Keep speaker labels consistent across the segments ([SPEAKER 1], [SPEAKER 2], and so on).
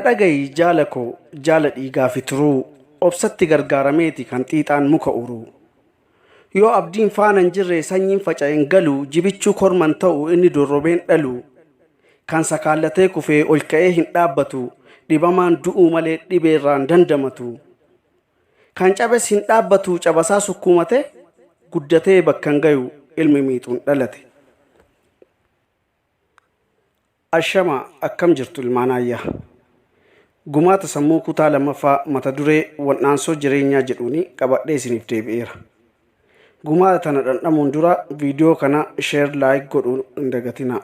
[SPEAKER 1] dhagayi jaala koo jaala dhiigaa fi turuu obsatti gargaarameeti kan xiixaan muka uruu. Yoo abdiin faana hin jirre sanyiin faca'e hin galu jibichuu korman ta'u inni dorrobeen dhalu. Kan sakaallatee kufee ol ka'ee hin dhaabbatu dhibamaan du'uu malee dhibeerraan dandamatu. Kan cabes hin dhaabbatu cabasaa sukkuumate guddatee bakka hin gayu ilmi miixuun dhalate. Ashama akkam jirtu ilmaan aayyaa. Gumaata sammuu kutaa lammaffaa mata duree wal'aansoo jireenyaa jedhuun qabadhee isiniif deebi'eera. Gumaata tana dhandhamuun dura viidiyoo kana share like godhuu hin dagatinaa.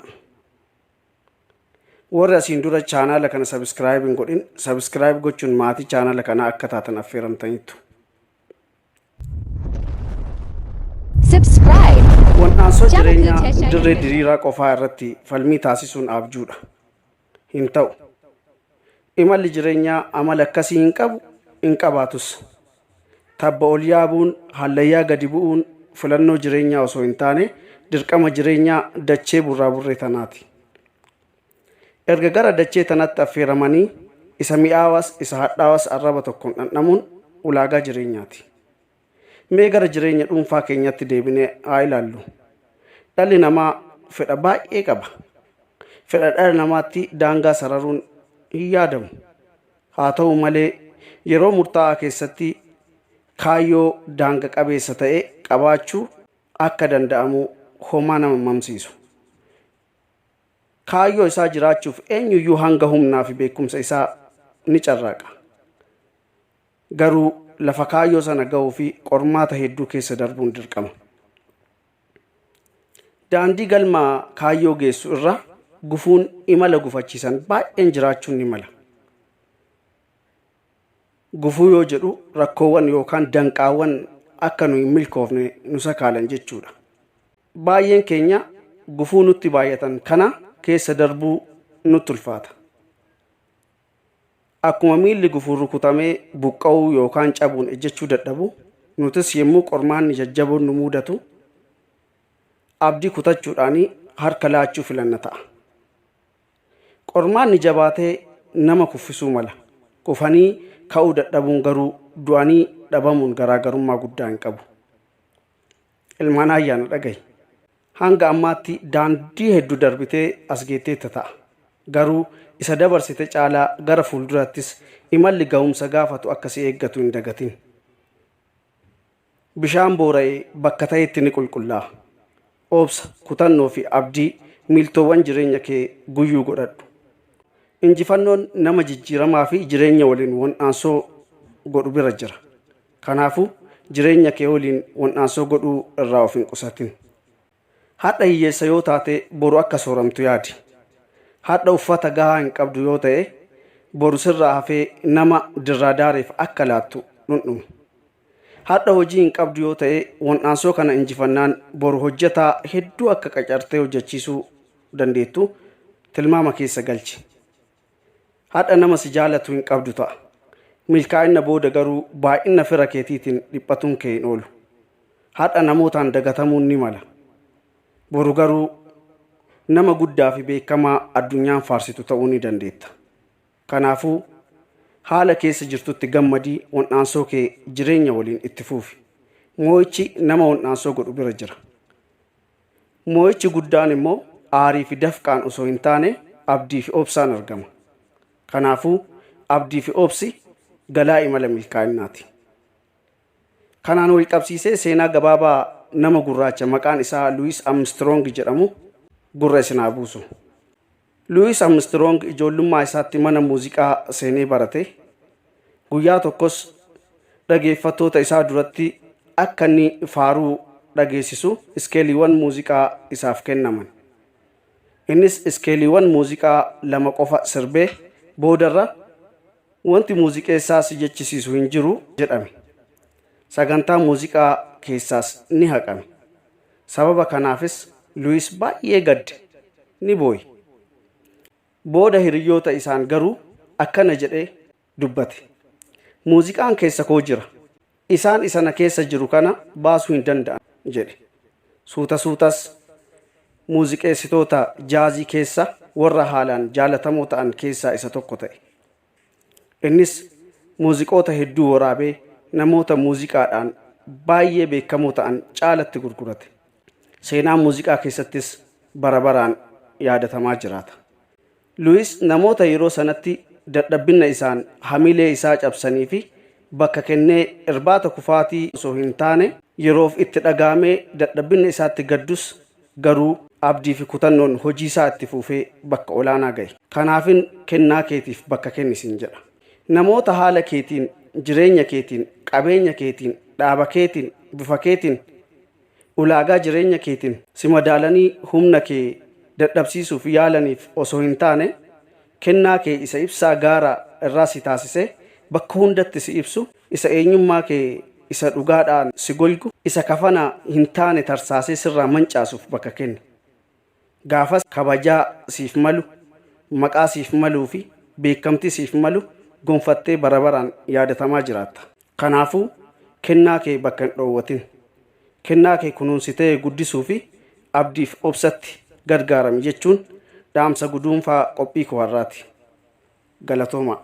[SPEAKER 1] Warri asiin dura chaanaala kana subscribe hin godhin subscribe gochuun maatii chaanaala kanaa akka taatan affeeramtaniittu.
[SPEAKER 2] Subscribe.
[SPEAKER 1] Wal'aansoo jireenyaa dirree diriiraa qofaa irratti falmii taasisuun abjuudha. Hin ta'u. Imalli jireenyaa amala akkasii hin qabu hin qabaatus. Tabba ol yaabuun hallayyaa gadi bu'uun filannoo jireenyaa osoo hin taane dirqama jireenyaa dachee burraaburree tanaati. Erga gara dachee tanatti affeeramanii isa mi'aawaas isa hadhaawaas arraba tokkoon dhandhamuun ulaagaa jireenyaati. Mee gara jireenya dhuunfaa keenyatti deebinee haa ilaallu. Dhalli namaa fedha baay'ee qaba. Fedha dhala namaatti daangaa sararuun hin yaadamu. Haa ta'u malee yeroo murtaa'aa keessatti kaayyoo daanga qabeessa ta'e qabaachuu akka danda'amu homaa nama mamsiisu. Kaayyoo isaa jiraachuuf eenyuyyuu hanga humnaa fi beekumsa isaa ni carraaqa. Garuu lafa kaayyoo sana ga'uu fi qormaata hedduu keessa darbuun dirqama. Daandii galma kaayyoo geessu irra gufuun imala gufachiisan baay'een jiraachuun ni mala. Gufuu yoo jedhu rakkoowwan yookaan danqaawwan akka nu hin milkoofne nu sakaalan jechuudha. Baay'een keenya gufuu nutti baay'atan kana keessa darbuu nutti ulfaata. Akkuma miilli gufuun rukutamee buqqa'uu yookaan cabuun ejjechuu dadhabu, nutis yommuu qormaanni jajjaboon nu mudatu abdii kutachuudhaan harka laachuu filanna ta'a. Qormaanni jabaatee nama kuffisuu mala. Kufanii ka'uu dadhabuun garuu du'anii dhabamuun garaagarummaa guddaa hin qabu. Ilmaan ayyaana dhagahi. Hanga ammaatti daandii hedduu darbitee as geetteetta ta'a. Garuu isa dabarsite caalaa gara fuulduraattis imalli ga'umsa gaafatu akka si eeggatu hin dagatin. Bishaan boora'e bakka ta'etti ni qulqullaa'a. Obsa, kutannoo fi abdii miiltoowwan jireenya kee guyyuu godhadhu. Injifannoon nama jijjiiramaa fi jireenya waliin wal'aansoo godhu bira jira. Kanaafuu jireenya kee waliin wal'aansoo godhuu irraa of hin qusatin. Har'a hiyyeessa yoo taate boru akka sooramtu yaadi. Har'a uffata gahaa hin qabdu yoo ta'e boru sirraa hafee nama dirraa daareef akka laattu dhundhumi. Har'a hojii hin qabdu yoo ta'e wal'aansoo kana injifannaan boru hojjetaa hedduu akka qacartee hojjechiisuu dandeettu tilmaama keessa galchi. Har'a nama si jaalatu hin qabdu ta'a. Milkaa'ina booda garuu baay'ina fira keetiitiin dhiphatuun kee hin oolu. Har'a namootaan dagatamuun ni mala. Boru garuu nama guddaa fi beekamaa addunyaan faarsitu ta'uu ni dandeetta. Kanaafuu haala keessa jirtutti gammadii wal'aansoo kee jireenya waliin itti fuufi. Moo'ichi nama wal'aansoo godhu bira jira. Moo'ichi guddaan immoo aarii fi dafqaan osoo hin taane abdii fi obsaan argama. Kanaafuu abdii fi obsi galaa imala milkaa'innaati. Kanaan wal qabsiisee seenaa gabaabaa nama gurraacha maqaan isaa Luwis Armstrong jedhamu gurra isin haa buusu. Luwis Armstrong ijoollummaa isaatti mana muuziqaa seenee barate. Guyyaa tokkos dhageeffattoota isaa duratti akka inni faaruu dhageessisu iskeeliiwwan muuziqaa isaaf kennaman. Innis iskeeliiwwan muuziqaa lama qofa sirbee boodarra wanti muuziqeessaa si jechisiisu hin jiru jedhame. Sagantaa muuziqaa keessaas ni haqame. Sababa kanaafis Luwis baay'ee gadde ni booye. Booda hiriyyoota isaan garuu akkana jedhee dubbate. Muuziqaan keessa koo jira. Isaan isa na keessa jiru kana baasuu hin danda'an jedhe. Suuta suutas muuziqeessitoota jaazii keessa warra haalaan jaalatamoo ta'an keessaa isa tokko ta'e. Innis muuziqoota hedduu waraabee namoota muuziqaadhaan baay'ee beekamoo ta'an caalatti gurgurate. Seenaa muuziqaa keessattis bara baraan yaadatamaa jiraata. Luwis namoota yeroo sanatti dadhabbina isaan hamilee isaa cabsanii fi bakka kennee irbaata kufaatii osoo hin taane yeroof itti dhaga'amee dadhabbina isaatti gaddus garuu abdii fi kutannoon hojii isaa itti fufee bakka olaanaa ga'e. Kanaafin kennaa keetiif bakka kenni siin jedha. Namoota haala keetiin, jireenya keetiin, qabeenya keetiin, dhaaba keetiin, bifa keetiin, ulaagaa jireenya keetiin si madaalanii humna kee dadhabsiisuuf yaalaniif osoo hin taane kennaa kee isa ibsaa gaara irraa si taasisee bakka hundatti si ibsu, isa eenyummaa kee isa dhugaadhaan si golgu, isa kafana hin taane tarsaasee sirraa mancaasuuf bakka kenni. Gaafas kabajaa siif malu, maqaa siif maluu fi beekamtii siif malu gonfattee bara baraan yaadatamaa jiraatta. Kanaafuu kennaa kee bakka hin dhoowwatin. Kennaa kee kunuunsitee guddisuu fi abdiif obsatti gargaarami jechuun dhaamsa guduunfaa qophii koo har'aati. Galatoomaa.